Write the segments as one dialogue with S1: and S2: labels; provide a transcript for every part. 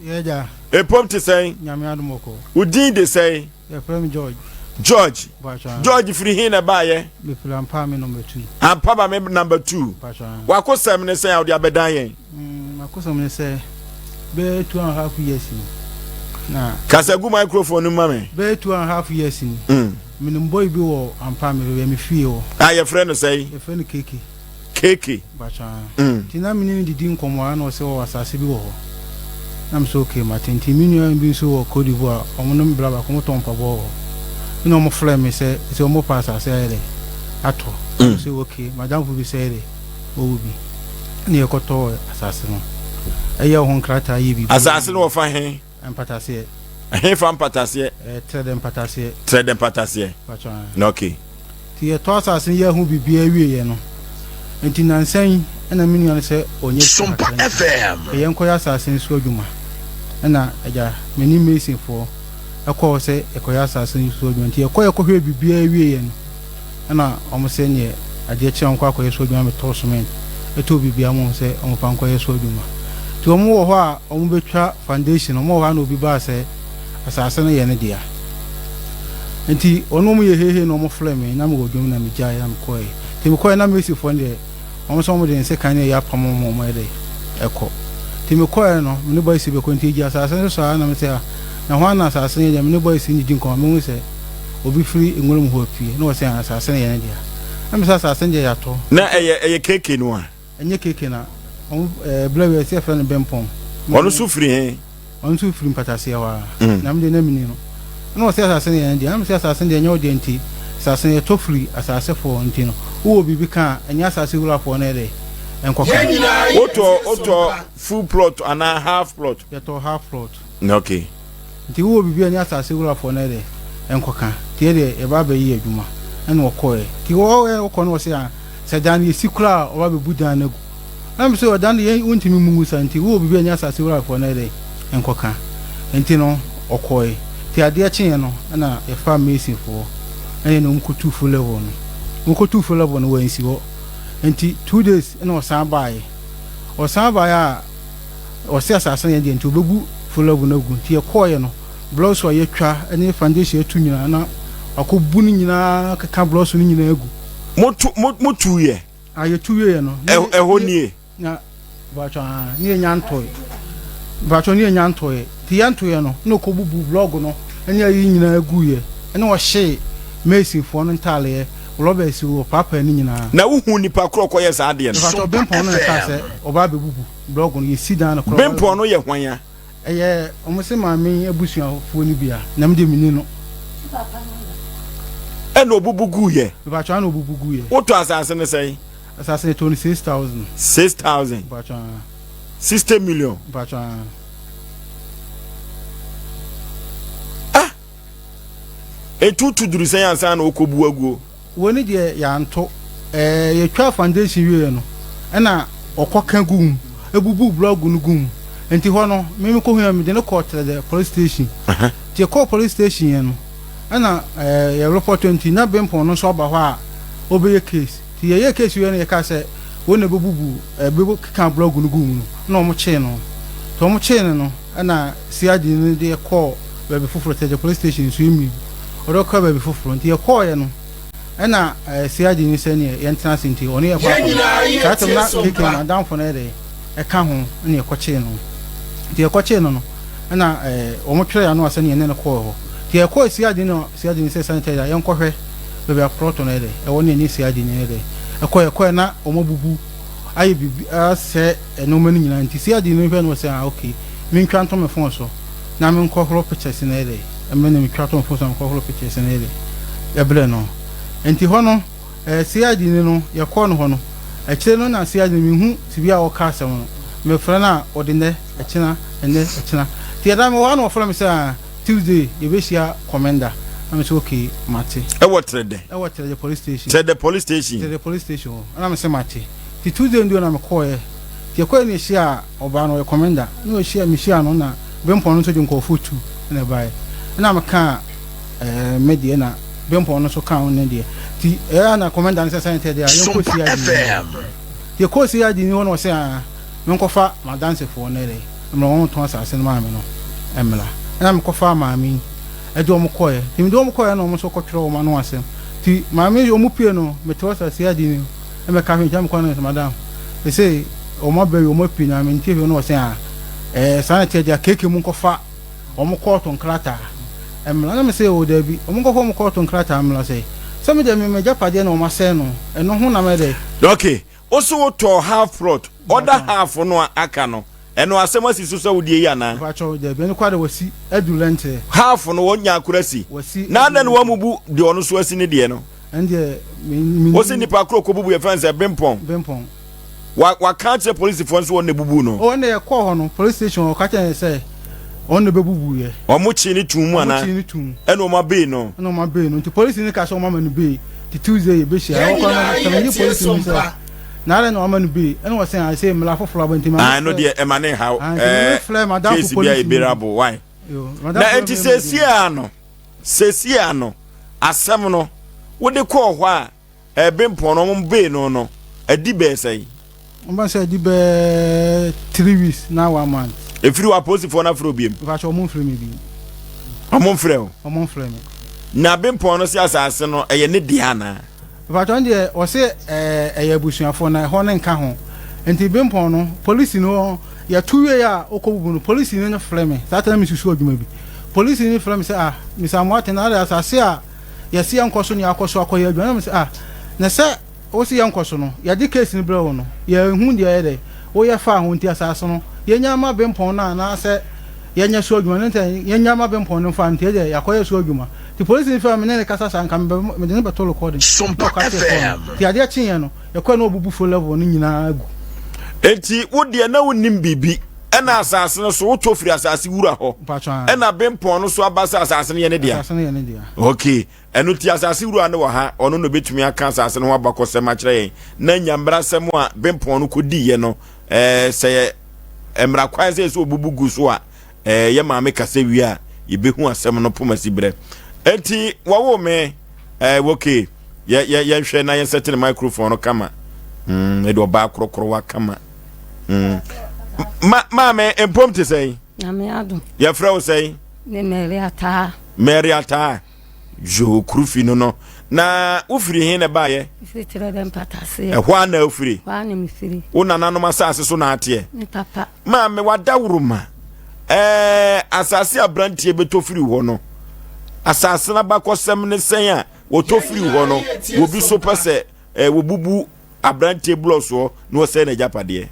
S1: Yɛ agya.
S2: Epom te sɛn?
S1: Nyame adom ɔkɔ.
S2: Wo din de sɛn?
S1: Yɛfrɛ me George.
S2: George. George firi he na ɛbaayɛ?
S1: Mefiri Ampaame number 2.
S2: Ampabame number 2. Wakosɛm ne sɛn a wode abɛdan yɛn?
S1: Makosɛm ne sɛ bɛyɛ 2½ years ni. Na.
S2: Kasa gu microphone no ma me.
S1: Bɛyɛ 2½ years ni. Menim boy bi wɔ Ampaame baabi a me fie wɔ.
S2: A yɛfrɛ no sɛn?
S1: Yɛfrɛ no Keke.
S2: Keke.
S1: Nti na me ne no didi nkɔmmɔ ara na ɔse ɔwɔ asase bi wɔ hɔ. Na me sɛ okay mate. Nti me nua bi nso wɔ Cote d'Ivoire, ɔmo ne me bra baako, ɔmo tɔn mpaboa wɔ hɔ. Ɛna ɔmo frɛɛ me sɛ sɛ ɔmo pɛ asase ayɛ dɛ atɔ. Na me sɛ okay, m'adamfo bi sɛ yɛ dɛ ɔwɔ bi. Ɛna yɛkɔtɔɔ asase no. Ɛyɛɛ ho nkrataa yɛɛ biribiara.
S2: Asase no wɔfa he?
S1: Mpataseɛ.
S2: Ɛhefa mpataseɛ?
S1: Ɛɛ Trɛdɛ mpataseɛ.
S2: Trɛdɛ mpataseɛ.
S1: Patro ah.
S2: Na okay.
S1: Nti yɛtɔ asase no yɛɛ ho biribiara wieɛ no, nti nansa yi ɛna me nua no sɛ ɔnya sika kakra nti kɛ yɛnkɔyɛ asase no so adwuma. Ɛna agya me ne mason foɔ ɛkɔɔ sɛ yɛkɔyɛ asase no so adwuma. Nti yɛkɔ yɛkɔhwɛɛ biribiara wieɛ no, Ɛna wɔn sɛ neɛ adeɛ kye a wɔn kɔ akɔyɛ so adwuma metɔɔ cement ɛtɔɔ biribiara ma wɔn sɛ wɔn fa nkɔyɛ so adwuma nti wɔn wɔ hɔ a wɔn bɛtwa foundation wɔn wɔ hɔ a na obi baa sɛ asase no yɛ ne dea nti wɔn wɔn yɛ hehe na wɔn frɛ me na mewɔ dwom na megyae na mekɔɛ nti mekɔɛ na mesifoɔ no deɛ wɔn sɛ wɔn de nsekan ne ɛyɛ apam wɔn wɔn yɛ dɛ ɛkɔ nti mekɔɛ no me ne boys bɛkɔ nti egya asase no so saa na mesɛ ah na hwan na asase no yɛ deɛ me ne boys no didi nkɔmɔ mehu sɛ obi firi nwura mu hɔ apue na ɔsɛ asase no yɛ ne dea. Na mesɛ asase no deɛ yɛatɔ.
S2: Na ɛyɛ ɛyɛ KK no a?
S1: Ɛnyɛ KK na ɔmo ɛɛ berɛ wei ɛsɛ yɛfrɛ no Bempɔn.
S2: Ɔno nso firi he?
S1: Ɔno nso firi mpataseɛ hɔ ara. Na me deɛ na menni no. Ɛna ɔsɛ asase no yɛ ne dea. Na mesɛ asase no deɛ ɛnyɛ wo dea nti asase no yɛtɔ firi asasefoɔ nti no wowɔ biribi ka a ɛnyɛ asase wurafoɔ no ɛdɛ ɛnkɔka.
S2: Wotɔ wotɔ full plot anaa half plot?
S1: Yɛtɔ half plot.
S2: Okay.
S1: Nti wowɔ biribi a ɛne asase wurafoɔ no ɛdɛ nkɔka, nti yɛdeɛ yɛba abɛyɛ adwuma. Ɛna ɔkɔɛ. Nti ɔkɔ no ɔse ah, sɛ dan no yɛsi koraa a ɔba abɛbu dan no agu. Ɛna mese ɔdan no yɛn wontumi mmu ngu saa, nti wowɔ biribi a ɛne asase wurafoɔ no ɛdɛ nkɔka. Nti no ɔkɔɛ. Nti adeɛ kyeeɛ no ɛna yɛfaa masonfoɔ ɛna yɛne wɔn kɔtuu full level no. Wɔn kɔtuu full level no wansi hɔ. Nti 2 days ɛna ɔsan baeɛ. Ɔsan baeɛ a ɔse asase no yɛ deɛ nti ɔbɛbu folagu no agu nti yɛkɔɔeɛ no blɔs a yɛtwa ne foundation atu nyinaa na wakɔbu no nyinaa keka blɔs no nyinaa agu.
S2: Motu mo motuiɛ?
S1: A yɛtu wieɛ no.
S2: Ɛhɔ nie.
S1: Na mpatsɔ aa ne yɛnya ntɔe mpatsɔ ne yɛnya ntɔeɛ nti yɛntoeɛ no na ɔkɔbubu blɔg no ne ayi nyinaa guiɛ ɛna ɔhyee masonfoɔ no ntaaleɛ rɔbɛs wɔ paapaa ne nyinaa.
S2: Na wohu nipa korɔ kɔyɛ saa adeɛ no?
S1: Mpatsɔ Bempɔn no na ɛkaa sɛ ɔba abɛbubu. Blɔg no, yɛsi dan no koraa.
S2: Bempɔn no yɛ hwan a?
S1: Ɛyɛ wɔn se maame yi abusuafoɔ no bi a, na me deɛ menni no.
S2: Ɛna ɔbubu guiɛ?
S1: Mepakyɛw, ɛna ɔbubu guiɛ.
S2: Wotɔ asase no sɛn?
S1: Asase no yɛtɔɔ no 6,000.
S2: 6,000?
S1: Mepakyɛw, aa.
S2: 60 million?
S1: Mepakyɛw, aa.
S2: Ah! Enti wotu duru sɛn ansa na wokɔbu aguo?
S1: Wei no deɛ yɛanto. Ɛɛ yɛtwaa foundation wieeɛ no, ɛna ɔkɔka guu mu, ɛbubuu blɔɔgo no guu mu. Nti hɔ no, me mekɔhuiɛ no, mede no kɔɔ Trɛdɛ police station. Nti yɛkɔɔ police station yɛ no, ɛna ɛɛ yɛ report nti na Bempɔn no nso aba hɔ a ɔbɛyɛ case. Nti yɛyɛɛ case wieeɛ no yɛkaa sɛ wei na ɛbɛbubu ɛɛ bɛkeka blɔɔgo no guu mu no, ɛna wɔkyee no. Nti wɔkyee no no, ɛna CID no de yɛkɔɔ baabi foforɔ, Trɛdɛ police station nso yɛmmii. Ɔde ɔkɔɔ baabi foforɔ nti yɛkɔɔeɛ no ɛna CID no sɛ neɛ yɛntena ase nti ɔne yɛkɔ akɔ saa tɛm na KK no adamfo no yɛdɛ ɛka ho ɛna yɛkɔkyee no nti yɛkɔkyee no no ɛna wɔn twerɛ ano a sɛneɛ ɛne no kɔɔ hɔ nti yɛkɔɔ CID no CID no sɛ sanitizer yɛnkɔhwɛ baabi a plɔtɔ no yɛdɛ ɛwɔ ne ɛne CID no yɛdɛ ɛkɔ yɛkɔɛ na wɔn abubu ayɛ biribi asɛ nneɛma no nyinaa nti CID no hwɛ no sɛ ah okay mentwa nto me phone so na menkɔhoro pictures no yɛ dɛ ɛmɛ na metwa to mfo so na mekɔhoro pictures no yɛ dɛ ɛbrɛ no nti hɔ no ɛɛ CID ni no yɛkɔɔ no hɔ no akyire no na CID no mehu sibi a ɔka asɛm no mefrɛ no a ɔde nɛ ɛkyena ɛnɛ ɛkyena nti ɛda mewɔ hɔ na ɔfrɛ me sɛ ah Tuesday yɛbɛhyia commander na me sɛ okay mate.
S2: Ɛwɔ Trɛdɛ.
S1: Ɛwɔ Trɛdɛ police station.
S2: Trɛdɛ police station.
S1: Trɛdɛ police station hɔ ɛna me sɛ mate nti Tuesday no deɛ na mekɔɔɛ nti yɛkɔɛ na yɛhyia Ɔbaa no ɔyɛ kɔmɛnda na ɔhyia mehyia no na Bempɔn no nso de nkurɔfoɔ tu na ɛbaeɛ ɛna mekaa ɛɛ me deɛ na Bempɔn no nso kaa ne deɛ nti ɛyɛ na kɔmɛnda no sɛ sɛn tɛ deɛ a yɛnkɔ CID ni hɔ yɛkɔɔ CID ni hɔ na ɔsɛ aa menkɔfa m'adansefoɔ no ɛdɛ. Mmerɛ wɔn tɔn asase no maa me no mmra. Ɛna mekɔfaa maame yi de wɔn kɔeɛ. Nti mede wɔn kɔeɛ na wɔn nso kɔtwerɛ wɔn ano asɛm. Nti maame yi wɔn pue no mete hɔ saa CID no mmɛka hwee nti na mekɔ no sɛ madam sesei wɔn aba yi wɔn apue na mente hwee na ɔse ah ɛɛ saa na ɛteɛ deɛ KK mu nkɔfa wɔn kɔɔto nkrataa mmra na mese oo daabi wɔn nkɔfa wɔn kɔɔto nkrataa mmra sɛ sɛ me deɛ me m'agyapadeɛ na wɔn asɛe no ɛno ho na mɛdɛ.
S2: Okay Wo so wo tɔɔ half plot, other half no a aka no, ɛno asɛm asi so sɛ wo deɛ yi anaa?
S1: Mpakyɛw, dabi, ɛno koraa deɛ wasi adu lɛntɛ.
S2: Half no wɔn nyaa koro asi.
S1: Wasi
S2: Na
S1: adu
S2: adɛn na
S1: lɛntɛ.
S2: wɔamubu deɛ ɔno so asi ne deɛ no?
S1: Ɛno deɛ me me
S2: Wo se nipa koro kɔbubu yɛfrɛ no sɛ Bempɔn.
S1: Bempɔn.
S2: Wa waka akyerɛ polisifoɔ nso wɔn na ebubuu no.
S1: Oh ɛnna yɛkɔɔ hɔ no, police station hɔ, ɔka kyerɛ yɛn sɛ wɔn na ɛbɛbubu yɛ.
S2: Wɔn kyee no tuu mu
S1: Wɔn
S2: anaa?
S1: kyee no tuu mu.
S2: Ɛna wɔn abee no.
S1: Ɛna wɔn abee no nti polisi no ka sɛ wɔn ama no bee nti Tuesday yɛbɛhyia.
S3: Yɛn
S1: Ɛwɔ kwan
S3: nyinaa
S1: no sɛ menye
S3: yɛtie
S1: polisi no sɛ
S3: Sompa.
S1: na adɛn na wɔama no bee ɛna wɔsɛ ah sɛ mmara foforɔ aba nti ma
S2: Ah, ɛno
S1: mefrɛ
S2: deɛ ɛma ne nhaw.
S1: ah nti
S2: Ɛɛ
S1: mefrɛ madamfo
S2: case bi a
S1: polisi no bi.
S2: bearable why?
S1: Yo,
S2: Na
S1: madamfo
S2: enti
S1: bɛma me
S2: seesie a no, seesie a no, asɛm no, wode kɔɔ hɔ a Ɛbempɔn no wɔn bee no no adi bɛɛ sɛn?
S1: Wɔn bɛ sɛ adi bɛɛ three weeks na one month.
S2: Efiri hɔ apolisifoɔ no afrɛ wo biem?
S1: Mpakyɛ wɔn nfrɛ mi bi.
S2: Wɔn nfrɛ wo?
S1: Wɔn nfrɛ mi.
S2: Na bempɔn no se asase no ɛyɛ ne dea anaa?
S1: Mpakyɛ wɔn deɛ wɔse ɛɛ ɛyɛ abusuafoɔ na ɛhɔ no nka ho nti bempɔn no polisi no yɛto wie a ɔkɔ bubu no polisi no frɛ mi saa tɛm na mi susu adwuma bi polisi no frɛ mi sɛ ah Mr. Amoateng na adɛ asase a yɛse yɛnkɔ so ne yɛakɔ so akɔyɛ adwuma na mese ah na sɛ wose yɛnkɔ so no yɛde case no brɛ wo no yɛnhu deɛ ɛyɛ dɛ woyɛ faa ho nti asase no yɛnya ma bempɔn no anaasɛ yɛnyɛ so adwuma no nti yɛnya ma bempɔn no mfa nti ɛdeɛ yɛakɔyɛ so adwuma nti polisi no fɛ me ne ne kasa saa nka mede no bɛto recording na ɔka kyerɛ fɔɔ no nti adeɛ kyeeɛ no yɛkɔɛ na ɔbubu fo level no nyinaa gu.
S2: Enti wo deɛ na wonnim biribi Ɛna asase no so wotɔ firi asase wura hɔ. Ɛna bempɔn no so aba sɛ asase no yɛ ne dea.
S1: Asase no yɛ ne dea.
S2: Okay. Ɛno ti asase wura no wɔ ha, ɔno na obetumi aka asase no ho abakɔsɛm akyerɛ yɛn. Na nya mmarasɛm a bempɔn no kɔdiiɛ no, ɛɛ sɛ yɛ mmara kwan sɛ sɛ obubu gu so a, ɛɛ yɛ maame kasa wie a, yɛbɛhu asɛm no poma si berɛ. Enti wɔwoo me, ɛɛ okay, yɛ yɛ yɛnhwɛ na yɛnsɛte ne microphone no kama. Mm, ɛde ɔbaa korokorowa kama. Mm. Ma maame mpom te sɛn?
S4: Nyame adom.
S2: Yɛfrɛ wo sɛn?
S4: Ne Mary Ataa.
S2: Mary Ataa. Yoo kurufi no no. Na wofiri he na ɛbaeɛ?
S4: Mefiri kyerɛ dɛ mpataseɛ.
S2: Ɛhɔ a na wofiri?
S4: Hɔ a na mefiri.
S2: Wo nananom asase so na ateɛ?
S4: Me papa.
S2: Maame wadaworoma. Ɛɛ asase aberanteɛ bɛtɔ firi hɔ no. Asase no abakɔsɛm ne sɛn a wɔtɔ firi hɔ no wɔbi so pɛ sɛ wɔbubu Aberanteɛ blɔ soɔ na ɔsɛe n'agyapadeɛ.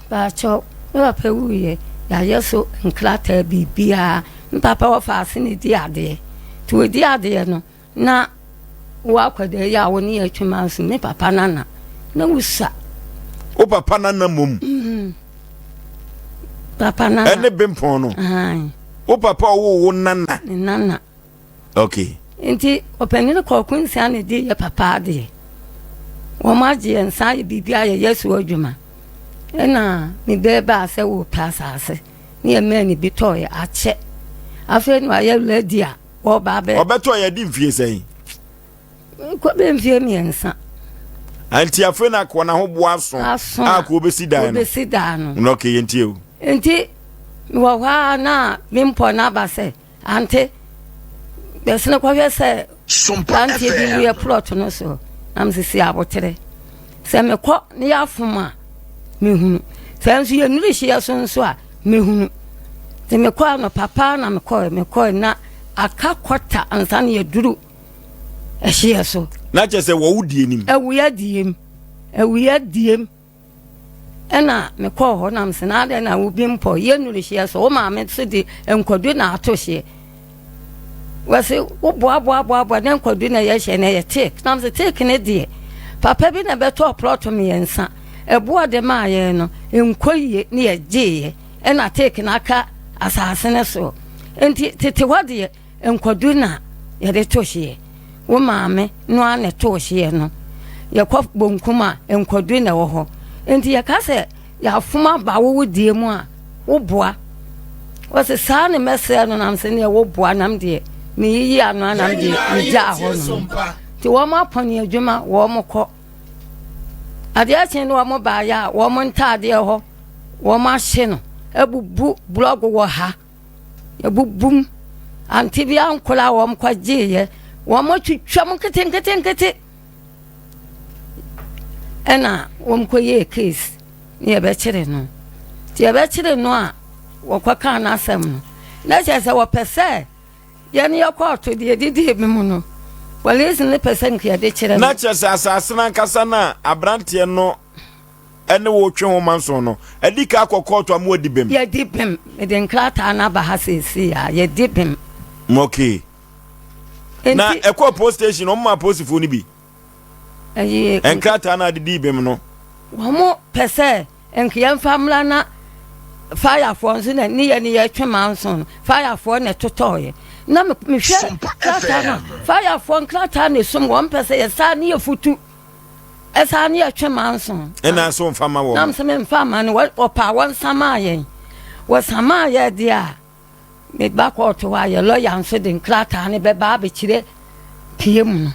S4: Mpakyɛw, me papa wuiɛ, yɛayɛ so nkrataa biribiara. Me papa wɔfa ase na ɛdi adeɛ. Nti ɔdi adeɛ no, na wo akwadaa yi a wo ne yɛ atwam aso, me papa nana, na wosua.
S2: Wo papa nana mmom?
S4: Mm. Papa nana.
S2: Ɛne bempɔn no? Wo papa ɔwo wo nana?
S4: Ne nana.
S2: Okay.
S4: Nti ɔpanin kɔɔ kunsia na di yɛ papa adeɛ. Wɔn agye yɛn nsa ayɛ biribi a yɛyɛ so adwuma. Ɛna me bɛɛ baa sɛ wɔpɛ asase ne yɛ mmaa ne bi tɔɔyɛ akyɛ. Afei na wayɛ ready a wɔba abɛ.
S2: Ɔbɛtɔɔyɛ adi mfie sɛn?
S4: Kɔ bɛ mfie mmiɛnsa.
S2: Nti afei na akɔ n'ahoboa aso
S4: aso
S2: a kò obesi dan no.
S4: Obesi dan no.
S2: Na okay yɛn tie o.
S4: Nti wɔ hɔ a na me mpɔ n'aba sɛ. Ante, bɛsene kɔhwɛ sɛ planteɛ bi wuyɛ plot no so na mesisi abotere. Sɛ mekɔ ne yɛafom a, mehunu. Sɛ nso yɛnnuru hyeɛ so nso a, mehunu. Nti mekɔ anɔpa paa na mekɔe, mekɔe na aka kɔta ansa na yɛduru ɛhyeɛ so.
S2: Na kyerɛ sɛ wɔwo die nim.
S4: Awuya diem, awuya diem. Ɛna mekɔɔ hɔ na mese na adɛn na wo bi mpɔ yɛ nuru hyeɛ so wo maame so de nkwadu na ato hyeɛ wɔse wo boaboaboaboa na nkwadu na ɛyɛ hyeɛ na ɛyɛ teek na mese teek ne deɛ papa bi na bɛtɔɔ plɔto mmiɛnsa ɛboɔ de maa yɛn no nkɔ yie ne yɛgyeeɛ ɛna teek no aka asase no soɔ nti tete hɔ deɛ Nkwadu na yɛde to hyeɛ. Wo maame no ara na ɛtoo hyeɛ no. Yɛkɔ bonkum a, nkwadu na ɛwɔ hɔ. Nti yɛka sɛ yɛafom aba wo wo deɛ mu a, woboa. Wɔse saa ne mɛsrɛ no nam sɛ neɛ woboa nam deɛ meyiyi ano anam deɛ megyaa hɔ nom. Nti wɔn apɔne adwuma wɔn kɔ. Adeɛ kye no wɔn baeɛ a wɔn ntaadeɛ hɔ wɔn ahye no. Abubu blɔg wɔ ha. Yɛbubum. Ante bi ankora a wɔn kɔgyeeɛ. Wɔn atwitwa mu nketenketenkete. Ɛna wɔn kɔyɛɛ case ne yɛbɛkyere no. Nti yɛbɛkyere no a wɔkɔkaa n'asɛm no. Na kyerɛ sɛ wɔpɛ sɛ yɛne yɛ kɔɔto deɛ ɛdidi bi mu no, polisi no pɛ sɛ nka yɛde kyerɛ no.
S2: Na kyerɛ sɛ asase no ankasa no a aberanteɛ no ne wo retwe ho manso no adi ka akɔ kɔɔto ama wadi bem.
S4: Yɛdi bem. Mede nkrataa no aba ha seesei a, yɛdi bem.
S2: Okay. Na ɛkɔɔ post station, wɔn maa polisifoɔ no bi.
S4: Ɛyi.
S2: Nkrataa no a de dii bem no.
S4: Wɔn pɛ sɛ nka yɛmfa mmra na fayafoɔ nso na ne yɛ ne yɛtwe manso no fayafoɔ na ɛtotɔɔyɛ na mehwɛ krataa no fayafoɔ nkrataa na esum wɔn pɛ sɛ yɛsaa ne yɛfutu. Ɛsaa ne yɛtwe manso.
S2: Ɛna nso nfa ma wɔn.
S4: Nam sɛ memfa ma no wɔpaa wɔn samaa yɛn. Wɔsamaa yɛ deɛ a meba kɔɔto hɔ a yɛ lɔya nso de nkrataa no bɛba abɛkyerɛ pie mu no.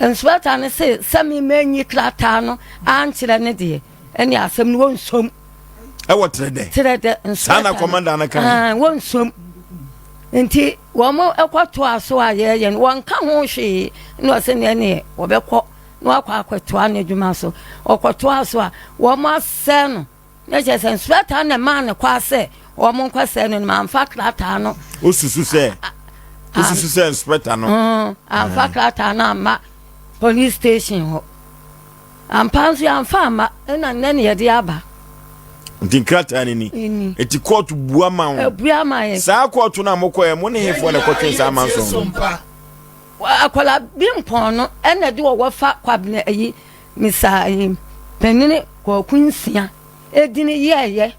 S4: Nsuata no se sɛ me manyi krataa no ankyerɛ ne deɛ ɛne asɛm no wɔnsom.
S2: Ɛwɔ terɛ dɛ.
S4: Terɛ dɛ nsuata.
S2: Saa na kɔmanda no kan.
S4: Wɔnsom. Nti wɔn kɔtoa so a yɛyɛ no wɔnka ho hwee na ɔsɛ neɛ neɛ wɔbɛkɔ na wakɔ akɔtoa n'adwuma so ɔkɔtoa so a wɔn asɛ no na kyerɛ sɛ nsuataa na ɛmaa no kɔ asɛ wɔn nkɔsɛ no no mamfa krataa no.
S2: Osusu sɛ osusu sɛ inspector no.
S4: Mm, amfa krataa no amma police station hɔ. Ampa nso yɛamfa amma, ɛna nnɛ na yɛde aba.
S2: Nti nkrataa no ni. Nti kɔɔto bua ma wo.
S4: Ebua ma yɛn.
S2: Saa kɔɔto no a mokɔɛ, mo ne hefoɔ na ɛkɔtwe saa amanson no?
S4: Akwadaa bi mpɔn no ɛna ɛde ɔwɔ fa Kwabena ayi Misa ayi panini kɔɔko nsia edini yɛɛyɛ.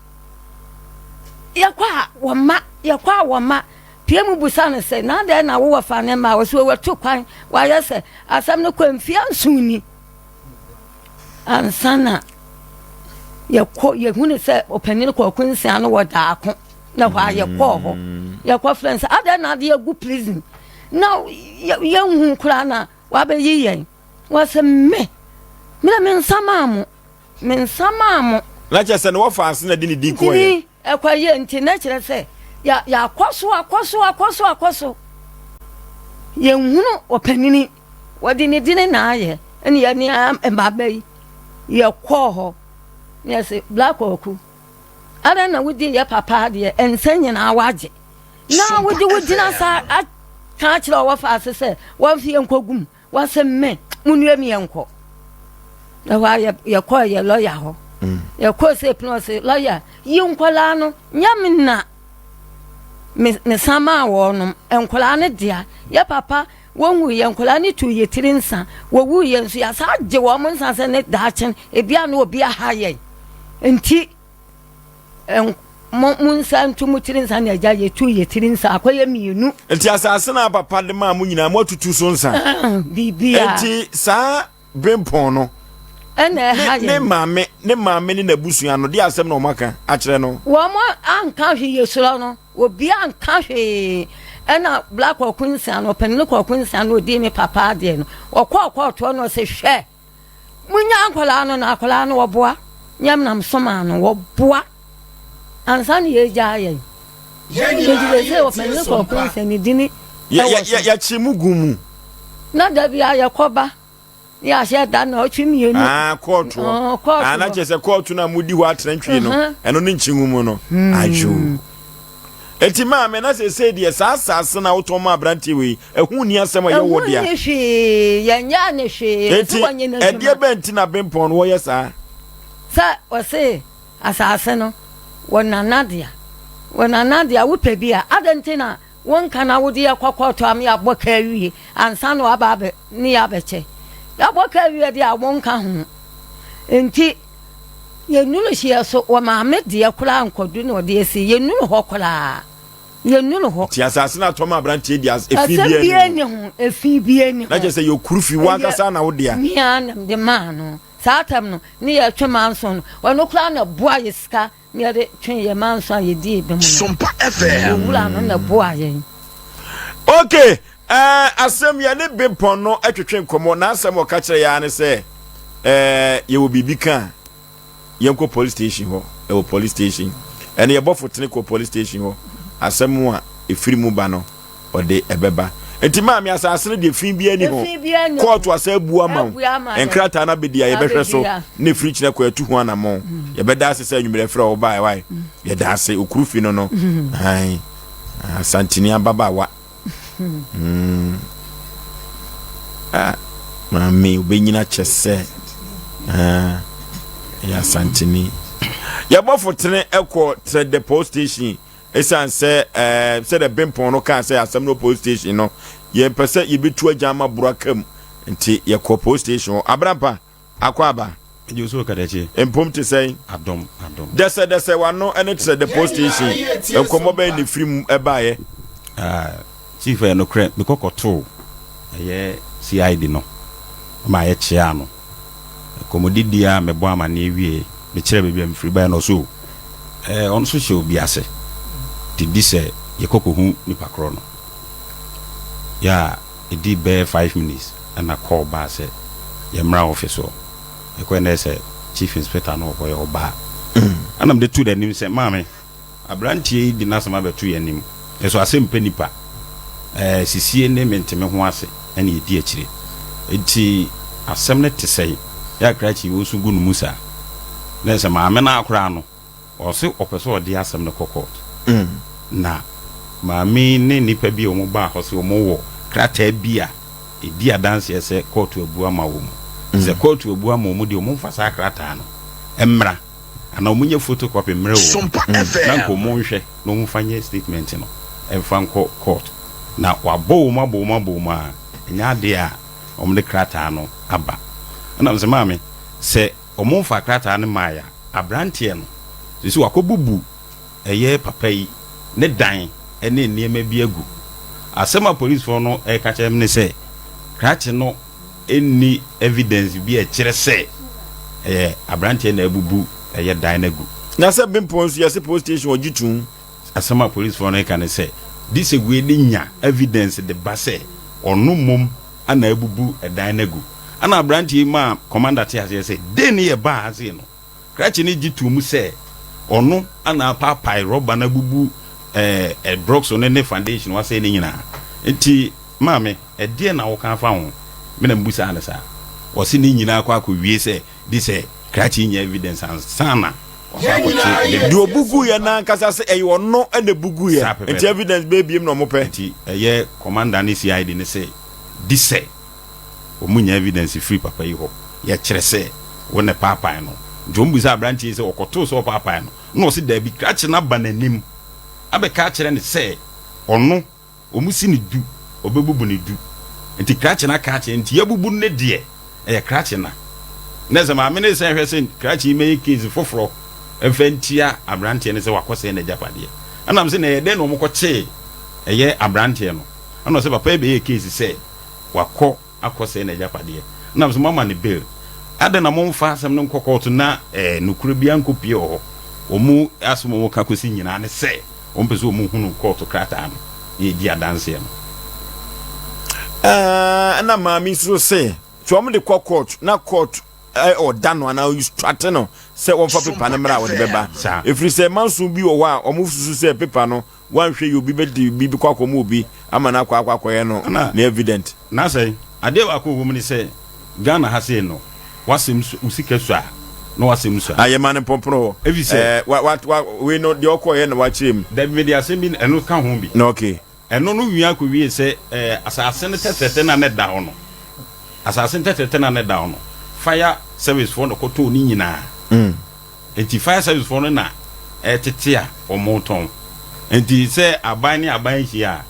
S4: Yɛkɔ a wɔma, yɛkɔ a wɔma. Pie mu busa no sɛ, na adɛn na wowɔ fa ne mma? Ɔsɛ wɔatu kwan, wayɛ sɛ asɛm no kɔ mfeɛ nson ni. Ansa na yɛkɔ yɛhunu sɛ ɔpanin kɔɔko nsia no wɔ daako na hɔ a yɛkɔɔ hɔ yɛkɔ frɛ no sɛ adɛn na ade agu prison na yɛnhu koraa na wabɛyi yɛn wɔsɛ me mena me nsa maa mo me nsa maa mo
S2: na kyerɛ sɛ ne wɔfa ase na de ne din kɔɛ
S4: ɛkɔ yɛ nti na kyerɛ sɛ yɛakɔ so akɔ so akɔ so akɔ so yɛnhunu ɔpanini Wɔde ne dini na ayɛ ɛne yɛne mmaba yi yɛkɔɔ hɔ na yɛse Bla Kwaku adɛn na wodi yɛ papa adeɛ ɛnsɛ nyinaa wagye na wode wogyina sa aka akyerɛ ɔwɔ faase sɛ wɔmfe yɛnkɔgu mu wɔse me monue me yɛnkɔ ɛhɔ a yɛkɔɔ yɛ lɔya hɔ mm. yɛkɔɔ sɛ pene ɔse lɔya yi nkɔlaa no nyɛ me na mesan maa wɔnom nkɔlaa no dea yɛ papa Wɔwuiɛ, nkwadaa no tuu yɛ tiri nsa. Wɔwuiɛ nso, yɛasan agye wɔn nsa sɛ ne daakye no, ebi a na obi aha yɛn. Nti, mo mo nsa ntu mo tiri nsa na agya yɛtu yɛ tiri nsa akɔyɛ mmienu.
S2: Nti asase no a papa de maa mo nyinaa moatutu so nsa?
S4: Biribiara.
S2: Nti saa Brempɔn no.
S4: Ɛna ɛha yɛn.
S2: Ne maame ne maame ne n'abusua no de asɛm na wɔn aka akyerɛ no.
S4: Wɔn anka hwee yɛsuro no. Obiara anka hwee. Ɛna Bla Kwaku Nsia no, ɔpanin Kwaku Nsia no ɔdii me papa adeɛ no, ɔkɔɔ kɔɔtoɔ no ɔse hwɛ, munya akwadaa no na akwadaa no wɔboa, nyɛ nam somaa no, wɔboa ansa na yɛgyaa yɛn. Nti sɛ sɛ ɔpanin Kwaku Nsia ne dini ɛwɔ so.
S2: Yɛkye mu gu mu.
S4: Na da bi a yɛkɔba. Ne yɛahyɛ da nnawɔtwe mmienu.
S2: Ah, kɔɔtoɔ.
S4: Oh, kɔɔtoɔ.
S2: Ah, na kyerɛ sɛ kɔɔto no a modi hɔ atrantwie no, ɛno ne nkyingu mu no. Hmm. Adwo. Eti maame na sɛsɛ deɛ saa asase na wotɔn ma aberanteɛ wei, ɛho nni asɛm a ɛyɛ wɔ dea.
S4: Ɛho nni hwee, yɛnyɛ ne hwee.
S2: Eti ɛdeɛ bɛn nti na bempɔn no wɔyɛ saa?
S4: Sɛ wɔse asase no wɔ nana dea, wɔ nana dea wopɛ bi a, adɛn nti na Wonka na wode yɛ kɔ kɔɔto ama yɛabɔ ka awie ansa na waba abɛ ne yɛ abɛkyɛ. Yɛabɔ ka awie deɛ a wonka ho. Nti yɛnnuru hyeɛ so wɔ maame deɛ koraa nkɔdu na ɔde asi yɛnnuru hɔ koraa. Yɛnnuru hɔ.
S2: Nti asase no atɔ ma aberanteɛ di as efi
S4: Asɛm
S2: biara
S4: biara
S2: ni
S4: nni
S2: ho.
S4: ho, efi biara nni
S2: Na
S4: ho.
S2: kyerɛ sɛ yɛ kuru fi wo ankasa na wo dea.
S4: Me ara na mede maa no. Saa tam no ne yɛtwe manso no, ɔno koraa na ɛboa yɛ sika. Yɛde twe yɛn manso a yɛdii bem no.
S3: Sompa FM.
S4: Owura no na ɛboaa yɛn.
S2: Ok, eh, asɛm yɛne Bempɔn no twetwe nkɔmmɔ, n'asɛm a ɔka kyerɛ yɛn ara ne sɛ, eh, yɛwɔ biribi ka a, yɛnkɔ police station hɔ, ɛwɔ police station. Ɛne yɛbɔ fotene kɔ police station hɔ. Asɛm a ɛfiri mu ba no, ɔde ɛbɛba. Nti maame, asase no deɛ, fi biara ni ho.
S4: Efi biara ni ho.
S2: Kɔɔto asa abu ama wo.
S4: Abu ama yɛn.
S2: Nkrataa no abɛdi a yɛbɛhwɛ so
S4: Abɛdi a.
S2: na ɛfiri kyerɛ kɔ atu ho anammɔn. Yɛbɛda ase sɛ anwummerɛ frɛ wo baeɛ wae. Yɛda ase okuru fi no. Ae. Asanteni ababaawa. Ah, maame wobɛnyina kyɛ sɛ ah, ɛyɛ Asanteni. Yɛbɔ fotene ɛkɔ Trɛdɛ police station ɛsiane sɛ sɛdeɛ Bempɔn no kaa sɛ asɛm no police station no, yɛmpɛ sɛ yɛbɛtu agya ama boro aka mu, nti yɛkɔ police station hɔ. Abrampa akɔ aba.
S3: Gye so kadakye.
S2: Mpom te sɛn?
S3: Adom, adom.
S2: Dɛsɛdɛsɛ wano ne Trɛdɛ police station, nkɔmmɔ bɛn ne firi mu ɛbaeɛ?
S3: Ah, chief, ɛyɛ nokorɛ, mekɔ kɔtoo ɛyɛ CID no ma yɛkyea no. Nkɔmmɔdidi a mebɔ amanneɛ wie, mekyerɛ baabi a mefiri baeɛ no, ɔso ɔno nso hyɛ obi ase. Nti di sɛ yɛkɔ kɔhu nipa korɔ no. Yɛ a ɛdi bɛyɛ 5 minutes ɛna call baa sɛ yɛmmra office hɔ. Yɛkɔɛ na sɛ chief inspector no wɔ hɔ, yɛ ɔbaa. Ɛna mede to n'anim sɛ, maame, aberanteɛ yi de n'asɛm abɛto yɛn anim, ɛso asɛm pɛ nipa sisie ne menteme ho ase ɛne yɛdi akyire, nti asɛm no te sɛn? Yɛ akrakyi wo nso gu no mu saa na sɛ maame no akoraa no, ɔse ɔpɛ sɛ ɔde asɛm no kɔ court, na maame ne nipa bi a wɔn baa hɔ sɛ wɔn wɔ krataa bi a ɛdi adanseɛ sɛ kɔɔto abu ama wɔn mu, sɛ kɔɔto abu ama wɔn deɛ, wɔn mfa saa krataa no mmra anaa wɔn nyɛ photocopy mmerɛ wɔn
S5: Sompa
S3: na
S5: FM.
S3: nka wɔn nhwɛ na wɔn mfa nyɛ statement no ɛmfa nkɔ court. Na wabɔ wɔn, abɔ wɔn, abɔ wɔn a ɛnyɛ adeɛ a wɔn de krataa no aba. Ɛna sɛ maame sɛ wɔn mfa krataa no maa ya, aberanteɛ no sisi wakɔ bubu ɛyɛ papa yi ne dan ɛne nneɛma bi agu. Asɛm a polisifoɔ no ɛka kyerɛ me ne sɛ krakye no ɛnni evidence bi a ɛkyerɛ sɛ ɛyɛ aberanteɛ na abubu ɛyɛ dan no agu.
S2: Na sɛ Bempɔn nso yɛsɛ police station ɔgye tum.
S3: Asɛm a polisifoɔ no ka ne sɛ disegue de nya evidence de ba sɛ ɔno mmom ana abubu ɛdan no agu. Ana aberanteɛ yi maa commander te aseɛ sɛ den ne yɛ baa ase no, krakye no gye to mu sɛ ɔno ana apaapae rɔba no abubu ɛɛ blocks no ne foundation wasɛe ne nyinaa. Nti maame, ɛdeɛ na wɔka afa ho? Me na mbusaa no saa, wɔsi ne nyinaa kɔ akɔwie sɛ de sɛ krakye nya evidence ansa na wakɔ akɔkye.
S2: Deɛ ɔbugu yɛ n'ankasa sɛ ɛyɛ ɔno ɛna bugu
S3: Saa
S2: yɛ
S3: pɛpɛɛpɛ.
S2: Nti evidence bɛɛ biem na ɔmo pɛ?
S3: Nti ɛyɛ commander ne CID ne sɛ di sɛ wɔn nya evidence firi papa yi hɔ yɛkyerɛ sɛ wɔn na paapae no. Nti wɔn bisa aberanteɛ yi sɛ ɔkɔtoo sɛ ɔpaapae no, na ɔsi daabi, krakye no aba n'anim abɛka akyerɛ ne sɛ ɔno wɔn si ne du ɔbɛbubu ne du, nti krakye no aka akyerɛ, nti yɛbubu ne deɛ ɛyɛ krakye na na sɛ maame ne sɛ hwɛ sɛ krakye yi mɛyɛ case foforɔ ɛfɛ ntia aberanteɛ no sɛ wakɔsɛe n'agyapadeɛ. Ɛnam sɛ na ɛyɛ dɛn na wɔn kɔkyee ɛyɛ aberanteɛ no, ɛna ɔsɛ papa yi bɛyɛ case sɛ wakɔ akɔsɛe n'agyapadeɛ, ɛnam sɛ mama ne bail adɛn na momfa asɛm no nkɔ kɔɔto na nokorɛ bi ankɔpie wɔ hɔ. Wɔn asɛm a wɔka kɔsi nyinaa ne sɛ wɔn pɛ sɛ wɔn hunu kɔɔto krataa no na yɛdi adanseɛ no.
S2: Ɛna maame nso se sɛ wɔn de kɔ court na court ɔda no anaa instruct no sɛ wɔmfa pepa no mmra a, wɔde bɛba.
S3: Saa.
S2: Ɛfiri sɛ manso bi wɔ hɔ a wɔn susu sɛ pepa no wanhwɛ yi, obi bɛde bi kɔ akɔma obi ama no akɔyɛ no
S3: Ana-
S2: ne evident.
S3: Na sɛ adeɛ baako wɔ mu ne sɛ Ghana ha sei no, wasɛm so, wo sika so a na wasɛm so a.
S2: Ayɛ ma no mpɔmpono hɔ.
S3: Ɛfiri sɛ-
S2: wa wa wa wei no deɛ ɔkɔɔyɛ na wakyerɛ mu.
S3: Dabi, mede asɛm bi ɛno ka ho bi.
S2: Na okay.
S3: Ɛno no wia akɔwie sɛ asase no tɛtrɛtɛ na ne da hɔ no, asase no tɛtrɛtɛ na ne da hɔ no, fire service foɔ na kɔtɔɔ ne nyinaa. Nti fire service foɔ no na ɛtete a wɔn tɔn, nti sɛ aban ne aban hyia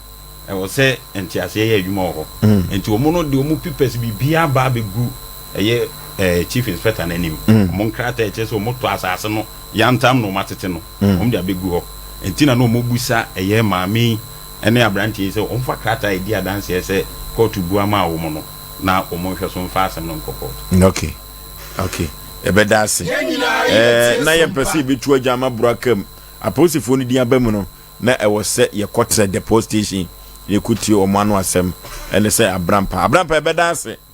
S3: a, ɛwɔ sɛ nteaseɛ yɛ adwuma wɔ hɔ. Nti wɔn no de wɔn papers biribiara ba abɛgu ɛyɛ chief inspector n'anim. Wɔn nkrataa ɛkyerɛ sɛ wɔn tɔ asase no yantam na wɔn atete no, wɔn de abɛgu hɔ. Nti na wɔn busa ɛyɛ maame yi ɛne aberanteɛ yi sɛ wɔn fa krataa a ɛdi adanseɛ sɛ kɔɔto bu ama wɔn no na wɔn nhwɛ so mfa asɛm no nkɔ kɔɔto.
S2: Okay, ɛbɛda ase. Na yɛmpɛ sɛ yɛbɛtu agya ama boro aka mu. Apolisifoɔ no din aba mu no, na ɛwɔ sɛ yɛkɔtrɛ the police station na yɛkɔtie ɔmo ano asɛm. Ɛne sɛ Abrampa, Abrampa, ɛbɛda ase.